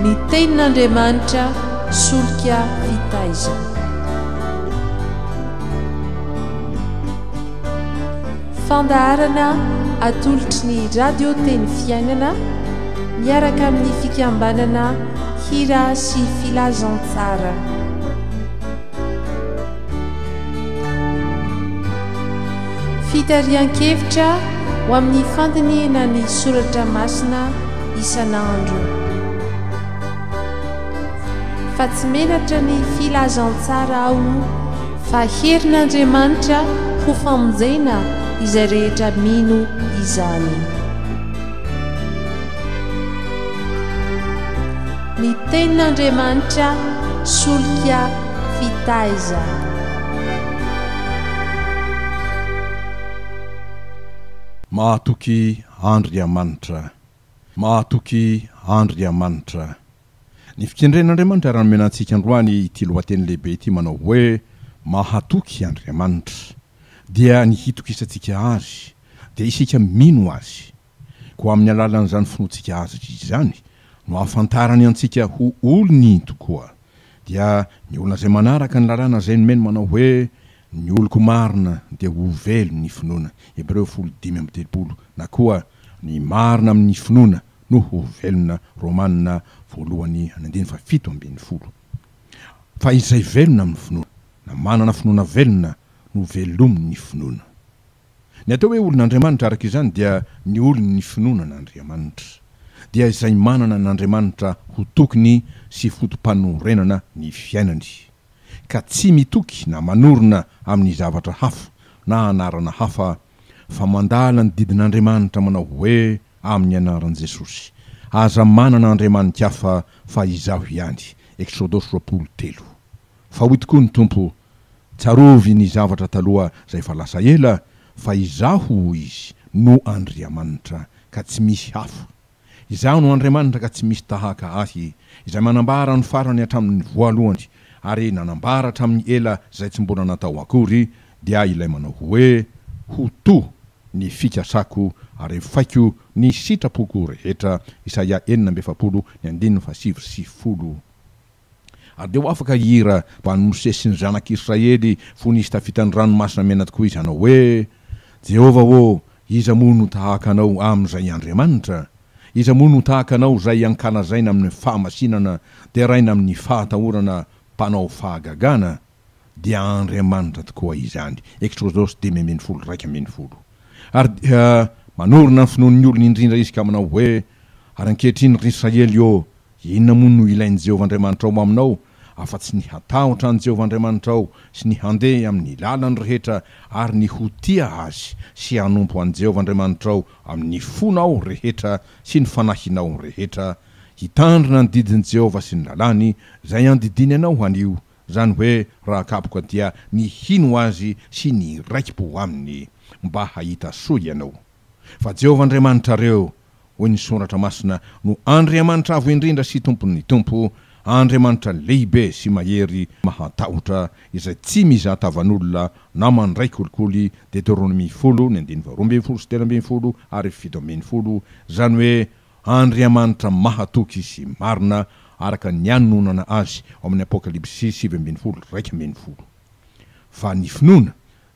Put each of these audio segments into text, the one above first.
Ny Tenin'Andriamanitra solika fitaizana. Fandaharana atolotry ny Radio Teny Fiainana miaraka amin'ny fikambanana Hira sy Filazantsara. Fitarihan-kevitra ho amin'ny fandinihana ny soratra masina isan'andro. Fa tsy menatra ny filazantsara aho fa herin'Andriamanitra ho famonjena izay rehetra mino izany. Ny tenin'Andriamanitra solika fitaizana. Mahatoky Andriamanitra. Mahatoky Andriamanitra. Ny fikendren'Andriamanitra raha nomena antsika androany ity lohateny lehibe ity manao hoe Mahatoky Andriamanitra dia ny hitokisantsika Azy, dia isika mino Azy. Koa amin'ny alalan'izany finoantsika Azy izany no ahafantarany antsika ho olony tokoa. Dia ny olona izay manaraka ny lalàna izay nomeny manao hoe Ny oloko marina dia ho velon'ny finoana, Hebreo folo 35, na koa Ny marina amin'ny finoana no ho velona, Romana voalohany andininy faha 17. Fa izay velona amin'ny finoana, na manana finoana velona, no velomin'ny finoana. Ny atao hoe olon'Andriamanitra araka izany dia ny olon'ny finoana an'Andriamanitra. Dia izay manana an'Andriamanitra ho tokiny sy foto-panorenana ny fiainany. Ka tsy mitoky na manorina amin'ny zavatra hafa na anarana hafa fa mandala ny didin'Andriamanitra manao hoe amin'ny anaran'i Jesosy, Aza manana andriamani-kafa fa Izaho ihany, Eksodosy 23. Fa hoy tokoa ny Tompo, Tsarovy ny zavatra taloha izay efa lasa ela, fa Izaho, hoy Izy, no Andriamanitra, ka tsy misy hafa. Izaho no Andriamanitra ka tsy misy tahaka Ahy, Izay manambara ny farany hatramin'ny voalohany, ary nanambara hatramin'ny ela izay tsy mbola natao akory, dia Ilay manao hoe, Ho to ny fikasako ary efaiko ny sitrapoko rehetra. Isaia 46, ny andininy faha-9 sy 10. Ary dia ho afaka hihira ho an'i Mosesy sy ny zanak'Israely fony izy tafita ny Ranomasina Mena tokoa izy hanao hoe, Jehovah ô, iza moa no tahaka Anao amin'izay Andriamanitra? Iza moa no tahaka Anao izay ankalazaina amin'ny fahamasinana, deraina amin'ny fahatahorana, mpanao fahagagana? Dia Andriamanitra tokoa izany. Eksodosy 15 11. Ary dia manorina ny finoan'ny olony indrindra izy ka manao hoe, Ary ankehitriny, ry Israely ô, Inona moa no ilain'i Jehovah Andriamanitrao aminao, afa-tsy ny hatahotra an'i Jehovah Andriamanitrao sy ny handeha amin'ny lalany rehetra ary ny ho tia azy sy hanompo an'i Jehovah Andriamanitrao amin'ny fonao rehetra sy ny fanahinao rehetra, hitandrina ny didin'i Jehovah sy ny lalàny izay andidiany anao anio, izany hoe raha kapoka dia ny hino azy sy ny hiraiki-po aminy, mba hahita soa ianao. Fa Jehovah Andriamanitrareo, hoy ny Soratra Masina, no Andriamanitra Avo Indrindra sy Tompon'ny tompo, Andriamanitra lehibe sy mahery mahatahotra, izay tsy mizaha tavan'olona na mandray kolikoly, Deteronomia folo, ny andininy faharoa ambin'ny folo sy 13 ary 17, izany hoe Andriamanitra mahatoky sy marina, araka ny anononana azy ao amin'ny Apokalypsy 19 11. Fa ny finoana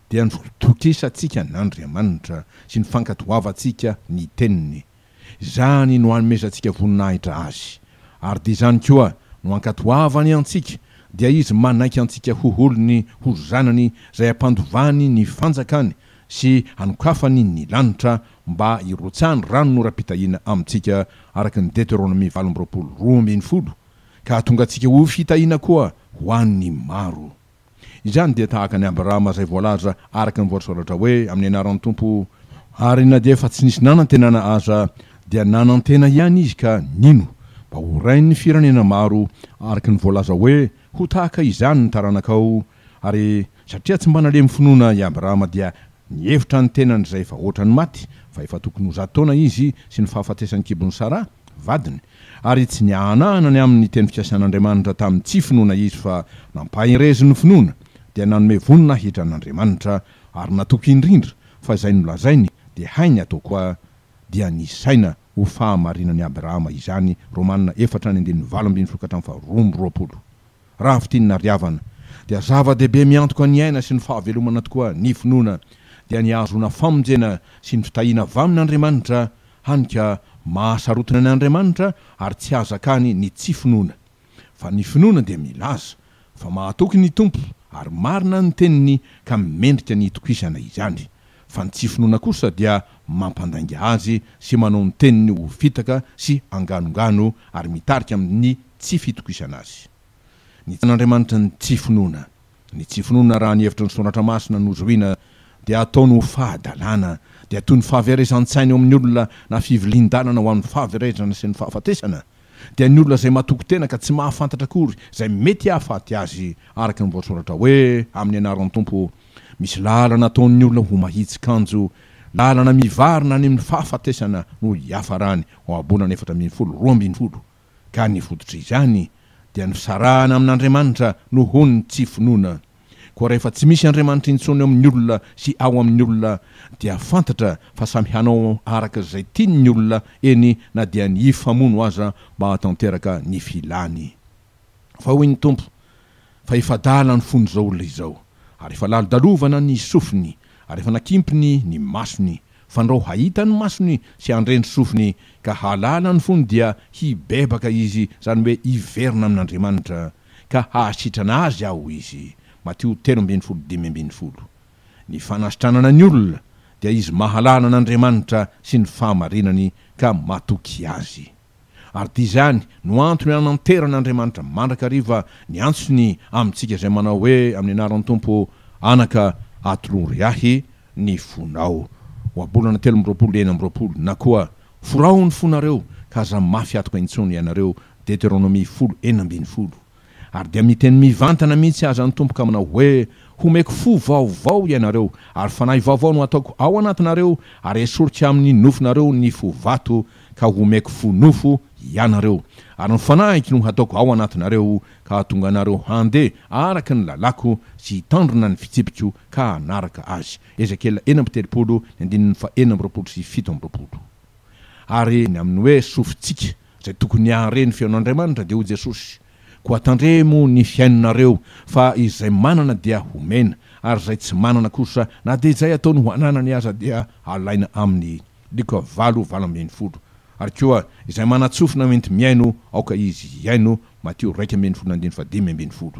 dia ny fitokisantsika an'Andriamanitra sy ny fankatoavantsika ny Teniny. Izany no anomezantsika voninahitra Azy. Ary dia izany koa no ankatoavany antsika, dia Izy manaiky antsika ho olony, ho zanany, izay ampandovany ny fanjakany sy anokafany ny lanitra mba hirotsahany ranonoram-pitahiana amintsika, araka ny Deteronomia 28 12, ka hahatonga antsika ho fitahiana koa ho an'ny maro. Izany dia tahaka an'i Abrahama izay voalaza araka ny voasoratra hoe, Amin'ny anaran'ny Tompo. Ary na dia efa tsy nisy nanantenana aza, dia nanantena ihany izy ka nino, mba ho rain'ny firenena maro, araka ny voalaza hoe, Ho tahaka izany ny taranakao. Ary satria tsy mba nalemy finoana i Abrahama, dia nihevitra ny tenany izay efa hoatran'ny maty, fa efa tokony ho zato taona izy, sy ny fahafatesan'ny kibon'i Saraha, vadiny. Ary tsy niahanahana ny amin'ny teny fikasan'Andriamanitra tamin'ny tsy finoana izy fa nampaherezin'ny finoana, dia nanome voninahitra an'Andriamanitra, ary natoky indrindra fa izay nolazainy dia hainy atao koa, dia nisaina ho. ho fahamarinan'i Abrahama izany, Romana efatra ny andininy 18 ka hatramin'ny faha 22. Raha fintinina ry havana, dia zava-dehibe miantoka ny aina sy ny fahavelomana tokoa ny finoana, dia ny hahazoana famonjena sy ny fitahiana avy amin'Andriamanitra, hany ka mahasarotiny an'Andriamanitra ary tsy hahazakany ny tsy finoana. Fa ny finoana dia milaza fa mahatoky ny Tompo ary marina ny teniny ka mendrika ny hitokisana izany. Fa ny tsy finoana kosa dia mampandainga azy sy manao ny teniny ho fitaka sy anganongano ary mitarika amin'ny tsy fitokisana azy. Ny an'Andriamanitra ny tsy finoana. Ny tsy finoana raha ny hevitry ny Soratra Masina no zohiana dia ataony ho fahadalana, dia toy ny fahaverezan-tsaina eo amin'ny olona na fivilian-dalana ho amin'ny fahaverezana sy ny fahafatesana. Dia ny olona izay matoky tena ka tsy mahafantatra akory izay mety hahafaty azy, araka ny voasoratra hoe, Amin'ny anaran'ny Tompo, misy lalana ataon'ny olona ho mahitsy kanjo lalana mivarina any amin'ny fahafatesana no hiafarany, Ohabolana 14 12. Ka ny fototr'izany dia ny fisarahana amin'Andriamanitra nohon'ny tsy finoana. Koa rehefa tsy misy Andriamanitra intsony eo amin'ny olona sy ao amin'ny olona dia fantatra fa samy hanao araka izay tiany ny olona, eny na dia ny hifamono aza mba hahatanteraka ny filany. Fa hoy ny Tompo, Fa efa adala ny fon'izao olona izao, ary efa lalodalovana ny sofiny, ary efa nakimpiny ny masony, fandrao hahita ny masony sy handre ny sofiny ka hahalala ny fony dia hibebaka izy, izany hoe hiverina amin'Andriamanitra, ka hahasitrana azy aho izy. Matio 13 15. Ny fanasitranana ny olona dia izy mahalala an'Andriamanitra sy ny fahamarinany ka matoky Azy. Ary dia izany no antony ananteran'Andriamanitra mandrakariva ny antsony amintsika izay manao hoe amin'ny anaran'ny Tompo, Anaka, atolory ahy ny fonao. Ohabolana 23 26 na koa Forao ny fonareo ka aza mafy hatoka intsony ianareo Deteronomia 10 16. Ary dia miteny mivantana mihitsy aza ny Tompo ka manao hoe, Homeko fo vaovao ianareo, ary fanahy vaovao no hataoko ao anatinareo, ary hesoriko amin'ny nofonareo ny fo vato, ka homeko fo nofo ianareo. Ary ny fanahiko no hataoko ao anatinareo, ka hahatonga anareo handeha araka ny lalàko sy hitandrina ny fitsipiko ka hanaraka azy. Ezekiela 36, ny andininy faha-26 sy 27. Ary ny amin'ny hoe sofintsika, izay tokony hahare ny feon'Andriamanitra, dia hoy Jesosy, Koa tandremo ny fihainonareo, fa izay manana dia homena, ary izay tsy manana kosa, na dia izay ataony ho ananany aza dia halaina aminy. Lioka valo, 18. Ary koa, izay manan-tsofina hoenti-mihaino, aoka izy hihaino, Matio 11 andininy faha-15.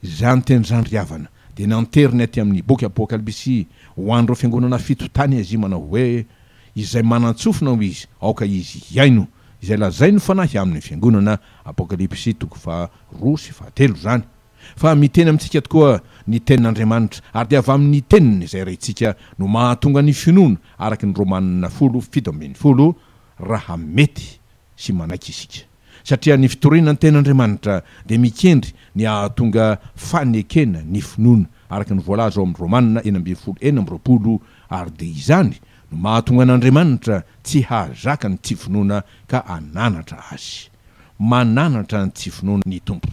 Izany teny izany ry havana dia nanteriny aty amin'ny boky Apokalipsy ho an'ireo fiangonana fito tany Azia manao hoe, Izay manan-tsofina hoy izy, aoka izy hihaino izay lazain'ny Fanahy amin'ny fiangonana, Apokalypsy toko faharoa sy fahatelo izany. Fa miteny amintsika tokoa ny tenin'Andriamanitra ary dia avy amin'ny teniny izay rentsika no mahatonga ny finoana araka ny Romana folo 17 raha mety sy manaiky isika. Satria ny fitoriana ny Tenin'Andriamanitra dia mikendry ny hahatonga fanekena ny finoana, araka ny voalaza ao amin'ny Romana 16 26, ary dia izany no mahatonga an'Andriamanitra tsy hahazaka ny tsy finoana ka hananatra azy. Mananatra ny tsy finoana ny Tompo.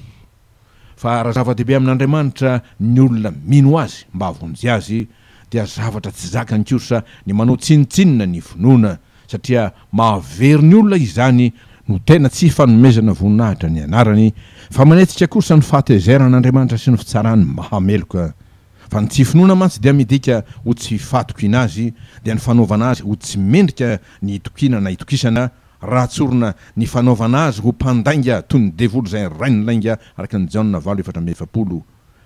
Fa raha zava-dehibe amin'Andriamanitra ny olona mino Azy mba hahavonjy azy, dia zavatra tsy zakany kosa ny manao tsinontsinona ny finoana, satria mahavery ny olona izany, no tena tsy fanomezana voninahitra ny anarany, fa manetsika kosa ny fahatezeran'Andriamanitra sy ny fitsarany mahameloka. Fa ny tsy finoana mantsy dia midika ho tsy fahatokiana Azy, dia ny fanaovana Azy ho tsy mendrika ny hitokiana na hitokisana, Raha tsorina, ny fanaovana azy ho mpandainga toy ny devoly izay rain'ny lainga araka ny Jaona valo 44.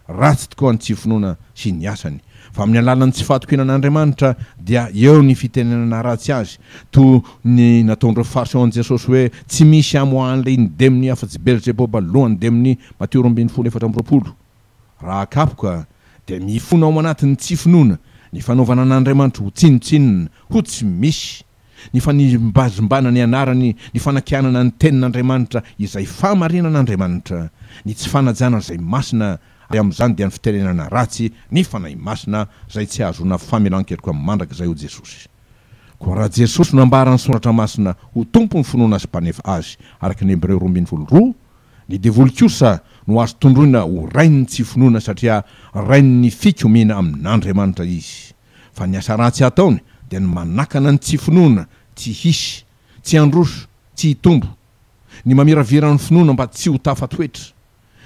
Ratsy tokoa ny tsy finoana sy ny asany. Fa amin'ny alalan'ny tsy fahatokiana an'Andriamanitra dia eo ny fitenenana ratsy azy, toy ny nataon'ireo Fariseo an'i Jesosy hoe tsy misy amoahan'ilay ny demony afa-tsy Belzeboba lohan'ny demony, Matio 12 24. Raha akapoka dia mifona ao anatin'ny tsy finoana ny fanaovana an'Andriamanitra ho tsinontsinona, ho tsy misy. ny fanimbazimbana ny anarany, ny fanakianana ny tenin'Andriamanitra izay fahamarinan'Andriamanitra, ny tsy fanajana izay masina, ary amin'izany dia ny fitenenana ratsy ny Fanahy Masina izay tsy ahazoana famelan-keloka mandrakizay ho Jesosy. Koa raha Jesosy no ambaran'ny Soratra Masina ho Tompon'ny finoana sy Mpanefa azy, araka ny Hebreo 12 roa, ny devoly kosa no azo tondroina ho rain'ny tsy finoana satria rain'ny fikomiana amin'Andriamanitra izy. Fa ny asa ratsy ataony dia ny manakana ny tsy finoana tsy hisy, tsy handroso, tsy hitombo, ny mamiravira ny finoana mba tsy ho tafatoetra,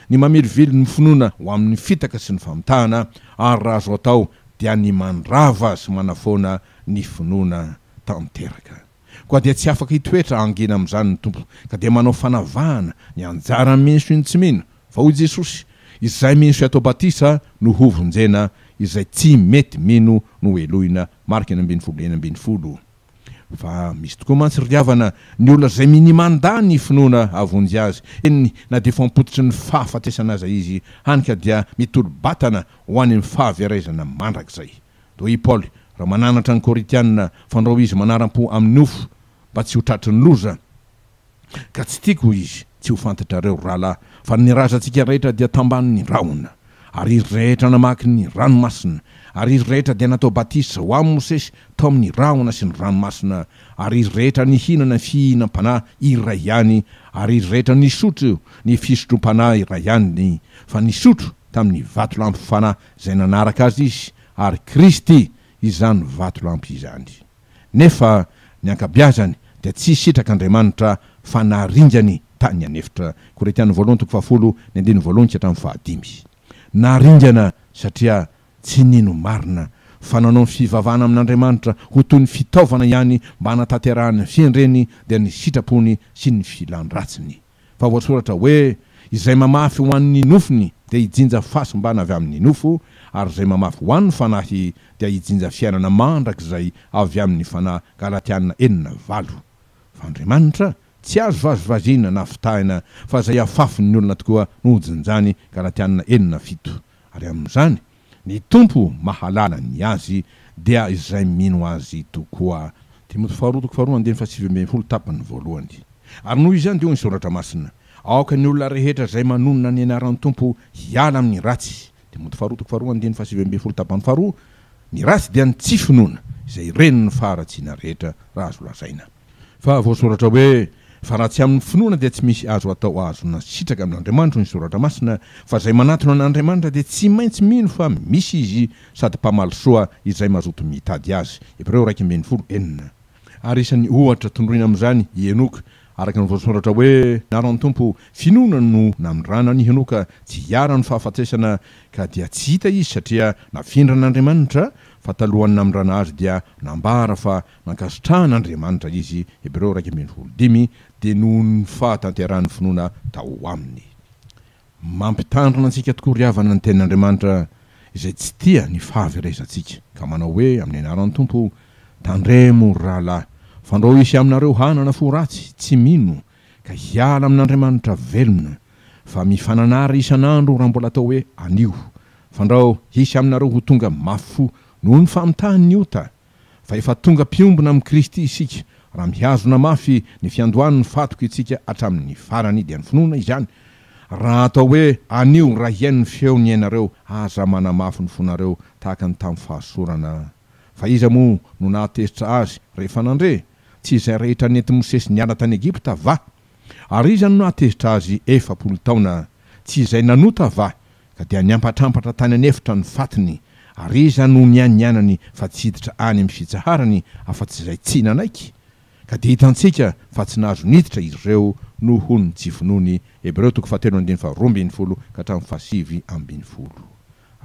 ny mamelively ny finoana ho amin'ny fitaka sy ny famitahana, ary raha azo atao dia ny mandrava sy manafoana ny finoana tanteraka. Koa dia tsy afaka hitoetra hangina amin'izany ny Tompo, ka dia manao fanavahana ny anjaran'ny mino sy ny tsy mino, fa hoy Jesosy, Izay mino sy atao batisa no hovonjena, izay tsy mety mino no helohina, Marka 16, 16. Fa misy tokoa mantsy ry havana ny olona izay minia mandà ny finoana hahavonjy azy, eny na dia efa am-pototry ny fahafatesana aza izy, hany ka dia mitolo-batana ho any amin'ny fahaverezana mandrakizay. Toa i Paoly, raha mananatra ny Korintiana fandrao izy manaram-po amin'ny nofo mba tsy ho tratry ny loza, Ka tsy tiako, hoy izy, tsy ho fantatrareo, ry rahalahy, fa ny razantsika rehetra dia tambanin'ny rahona, ary izy rehetra namaky ny ranomasina, ary izy rehetra dia natao batisa ho amin'i Mosesy tao amin'ny rahona sy ny ranomasina, ary izy rehetra nihinana ny fihinam-panahy iray ihany, ary izy rehetra nisotro ny fisotrom-panahy iray ihany, fa nisotro tamin'ny vatolampy fanahy izay nanaraka azy izy, ary Kristy izany vatolampy izany. Nefa ny ankabiazany dia tsy sitrak'Andriamanitra fa naringany tany an'efitra. Korintiana voalohany toko fahafolo ny andininy voalohany ka hatramin'ny fahadimy. Naringana satria tsy nino marina fa nanao ny fivavahana amin'Andriamanitra ho toy ny fitaovana ihany mba hanatanterahany ny fihendreny dia ny sitrapony sy ny filan-dratsiny. Fa voasoratra hoe, Izay mamafy ho an'ny nofony dia hijinja fahasimbana avy amin'ny nofo, ary izay mamafy ho an'ny fanahy dia hijinja fiainana mandrakizay avy amin'ny fanahy Galatiana enina, valo. Fa Andriamanitra tsy azo vazivaziana na fitahina, fa izay afafin'ny olona tokoa no hojinjany Galatiana enina, fito. Ary amin'izany, ny Tompo mahalala ny azy dia izay mino Azy tokoa. Timoty faharoa toko faharoa andininy fahasivy ambinifolo tapany voalohany. Ary noho izany dia hoy ny Soratra Masina, Aoka ny olona rehetra izay manonona ny anaran'ny Tompo hiala amin'ny ratsy. Timoty faharoa toko faharoa andininy fahasivy ambinifolo tapany faharoa, Ny ratsy dia ny tsy finoana, izay renin'ny faharatsiana rehetra raha azo lazaina. Fa voasoratra hoe, Fa raha tsy amin'ny finoana dia tsy misy azo atao ahazoana sitraka amin'Andriamanitra, hoy ny Soratra Masina, fa izay manatona an'Andriamanitra dia tsy maintsy mino fa misy Izy sady mpamaly soa izay mazoto mitady Azy. Hebreo 11, 6. Ary isan'ny ohatra tondroina amin'izany i Enoka, araka ny voasoratra hoe, Anaran'ny Tompo, finoana no namindrana an'i Henoka tsy hiharan'ny fahafatesana, ka dia tsy hita izy satria nafindran'Andriamanitra, fa talohan'ny namindrana azy dia nambara fa Nankasitrahan' Andriamanitra izy, Hebreo 11 dimy, dia noho ny fahatanterahan'ny finoana tao aminy. Mampitandrina antsika tokoa ry havana ny Tenin' Andriamanitra izay tsy tia ny fahaverezantsika, ka manao hoe amin'ny anaran'ny Tompo, Tandremo, ry rahalahy, fandrao hisy aminareo hanana fo ratsy, tsy mino, ka hiala amin' Andriamanitra velona, fa mifananara isan'andro raha mbola atao hoe anio, fandrao hisy aminareo ho tonga mafy fo noho ny famitahan'ny ota, Fa efa tonga mpiombona amin'i Kristy isika, raha mihazona mafy ny fiandohan'ny fatokintsika hatramin'ny farany, dia ny finoana izany. Raha atao hoe, Anio, raha hihaino ny feony ianareo, aza manamafy ny fonareo tahaka ny tamin'ny fahasorana. Fa iza moa no nahatezitra azy rehefa nandre? Tsy izay rehetra nentin'i Mosesy niala tany Egypta va? Ary iza no nahatezitra azy 40 taona? Tsy izay nanota va? Ka dia niampatrampatra tany an'efitra ny fatiny, ary iza no nianianany fa tsy hiditra any amin'ny fitsaharany afa-tsy izay tsy nanaiky? Ka dia hitantsika fa tsy nahazo niditra izy ireo noho ny tsy finoany, Hebreo toko fahatelo andininy faharoa ambinifolo ka hatramin'ny fahasivy ambinifolo.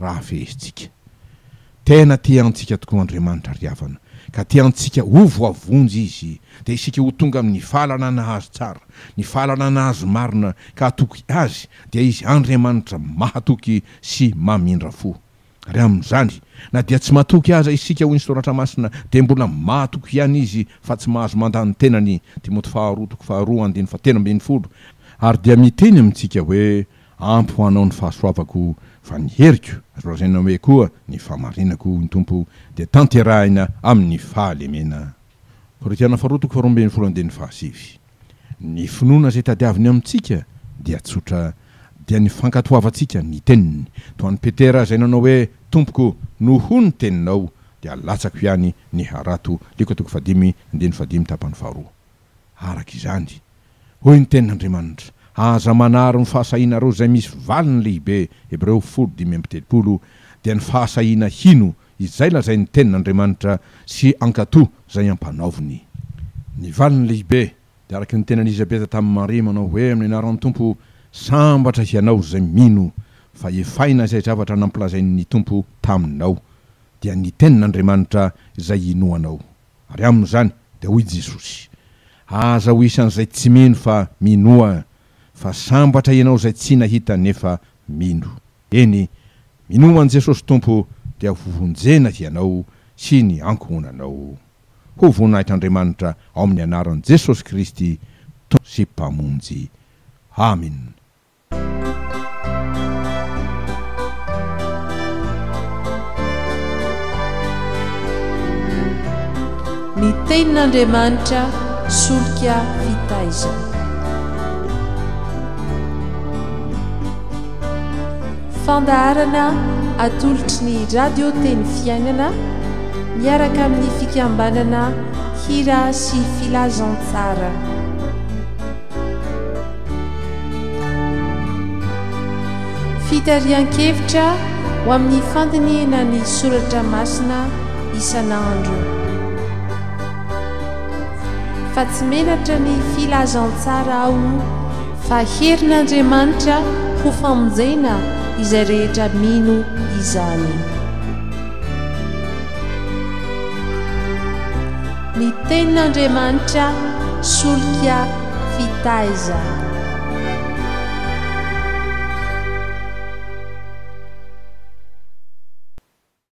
Raha fehezintsika. Tena tia antsika tokoa Andriamanitra ry havana, ka tia antsika ho voavonjy Izy, dia isika ho tonga amin'ny fahalalana azy tsara, ny fahalalana Azy marina, ka hatoky Azy, dia Izy Andriamanitra mahatoky sy mamindra fo. Ary amin'izany, na dia tsy matoky aza isika hoy ny Soratra Masina, dia mbola mahatoky ihany Izy fa tsy mahazo mandà ny tenany, Timoty faharoa toko faharoa andininy fahatelo ambinifolo, ary dia miteny amintsika hoe, Ampy ho anao ny fahasoavako, fa ny heriko, azo lazaina hoe koa ny fahamarinako, hoy ny Tompo, dia tanterahina amin'ny fahalemena. Korintiana faharoa toko faharoa ambinifolo andininy fahasivy. Ny finoana izay tadiaviny amintsika dia tsotra, dia ny fankatoavantsika ny teniny. Toa an'i Petera izay nanao hoe, Tompoko, noho ny teninao, dia latsako ihany ny harato, Lioka toko fahadimy andininy fahadimy tapany faharoa. Araka izany, hoy ny Tenin'Andriamanitra, Aza manary ny fahasahianareo izay misy valiny lehibe, Hebreo folo 35, dia ny fahasahiana hino izay lazain'ny Tenin'Andriamanitra sy hankatò izay ampanaoviny. Ny valiny lehibe dia araka ny tenin'i Elizabeta tamin'i Maria manao hoe amin'ny anaran'ny Tompo, Sambatra hianao izay mino fa efaina izay zavatra nampilazain'ny Tompo taminao, dia ny tenin'Andriamanitra izay inoanao. Ary amin'izany dia hoy Jesosy, Aza ho isan'izay tsy mino fa minoa, fa sambatra ianao izay tsy nahita nefa mino. Eny, minoa an'i Jesosy Tompo dia hovonjena hianao sy ny ankohonanao. Ho voninahitr'Andriamanitra ao amin'ny anaran'i Jesosy Kristy Tompo sy Mpamonjy. Amin. Ny Tenin'Andriamanitra solika fitaizana. Fandaharana atolotry ny Radio Teny Fiainana miaraka amin'ny fikambanana Hira sy Filazantsara. Fitarihan-kevitra ho amin'ny fandinihana ny soratra masina isan'andro. Fa tsy menatra ny filazantsara aho fa herin'Andriamanitra ho famonjena izay rehetra mino izany. Ny tenin'Andriamanitra solika fitaizana.